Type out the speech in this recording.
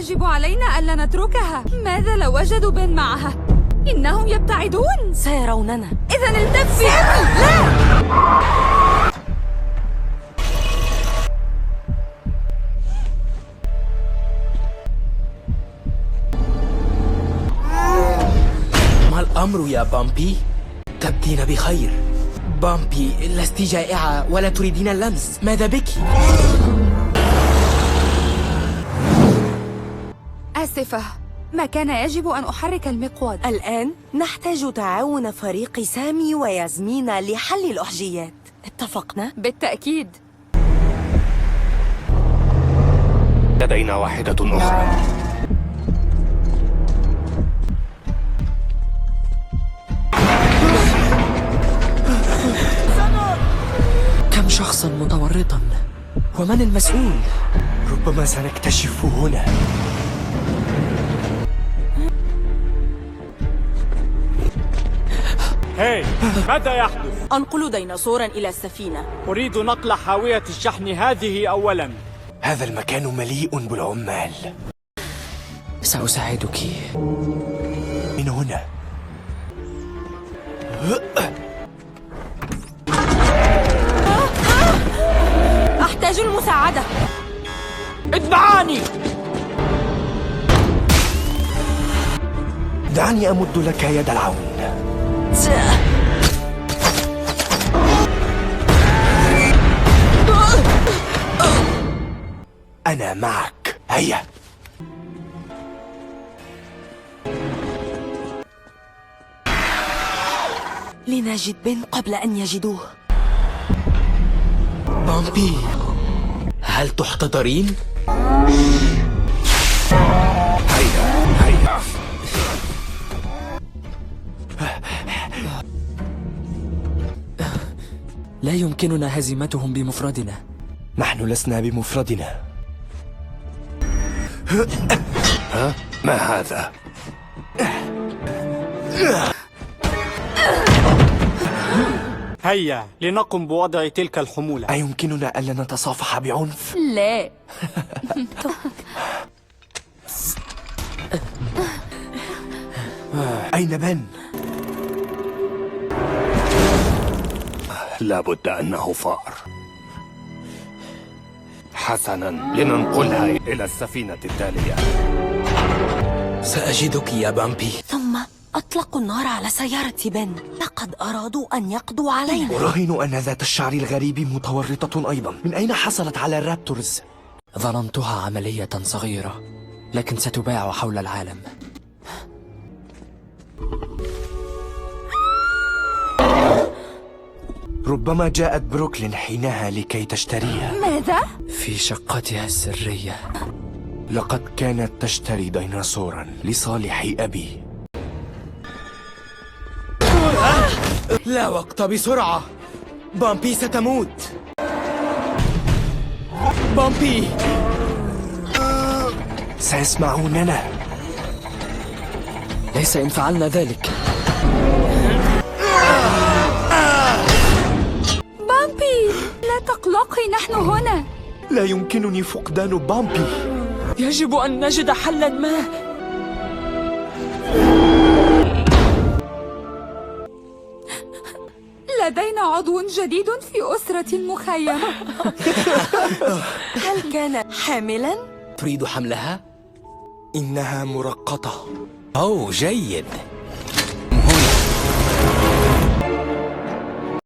يجب علينا ألا نتركها. ماذا لو وجدوا بن معها؟ إنهم يبتعدون. سيروننا. إذا التفي. لا. ما الأمر يا بامبي؟ تبدين بخير. بامبي، لست جائعة ولا تريدين اللمس. ماذا بك؟ آسفة، ما كان يجب أن أحرك المقود. الآن نحتاج تعاون فريق سامي وياسمينة لحل الأحجيات. اتفقنا؟ بالتأكيد. لدينا واحدة أخرى. كم شخصا متورطا؟ ومن المسؤول؟ ربما سنكتشف هنا. هاي، ماذا يحدث؟ أنقل ديناصورا إلى السفينة. أريد نقل حاوية الشحن هذه أولا. هذا المكان مليء بالعمال. سأساعدك. من هنا. أحتاج المساعدة. اتبعاني. دعني أمد لك يد العون. أنا معك. هيا. لنجد بن قبل أن يجدوه. بامبي، هل تحتضرين؟ هيا هيا. لا يمكننا هزيمتهم بمفردنا. نحن لسنا بمفردنا. ها؟ ما هذا؟ هيا لنقم بوضع تلك الحمولة. أيمكننا ألا نتصافح بعنف؟ لا. أين بن؟ لابد أنه فأر. حسنا، لننقلها إلى السفينة التالية. سأجدك يا بامبي. ثم أطلقوا النار على سيارة بن. لقد أرادوا أن يقضوا علينا. أراهن أن ذات الشعر الغريب متورطة أيضا. من أين حصلت على الرابتورز؟ ظننتها عملية صغيرة، لكن ستباع حول العالم. ربما جاءت بروكلين حينها لكي تشتريها. ماذا؟ في شقتها السرية. لقد كانت تشتري ديناصورا لصالح أبي. لا وقت، بسرعة. بامبي ستموت. بامبي، سيسمعوننا. ليس إن فعلنا ذلك. بامبي، لا تقلقي، نحن هنا. لا يمكنني فقدان بامبي. يجب أن نجد حلا ما. لدينا عضو جديد في أسرة المخيم. هل كان حاملا؟ تريد حملها؟ إنها مرقطة. أوه، جيد.